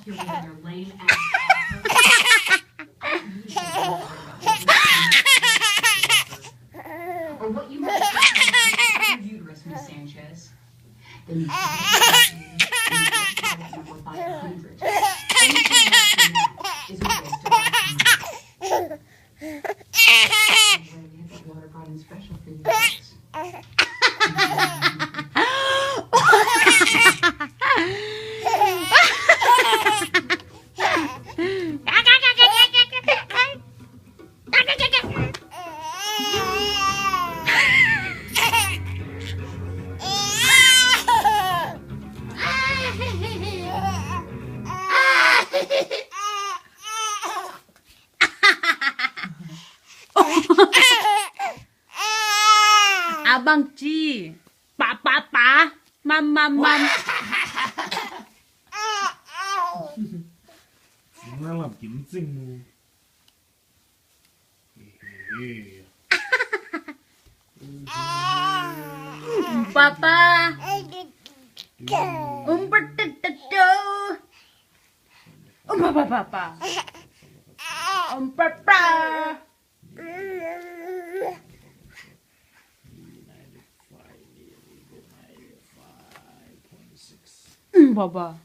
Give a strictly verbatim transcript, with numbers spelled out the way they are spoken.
Your lame ass. Or what you might uterus, Miss Sanchez. Then you should that number by a hundred. Anything less than that is a waste of our time. By the way, we have that water brought in special for you guys. Abang ci. Pa, pa, pa. Mam, mam, mam. Nang lam kim cing mu. Papa. Um, pa, ta, ta, ta. Um, pa, pa, pa, pa. Um, pa, pa. Um, papa.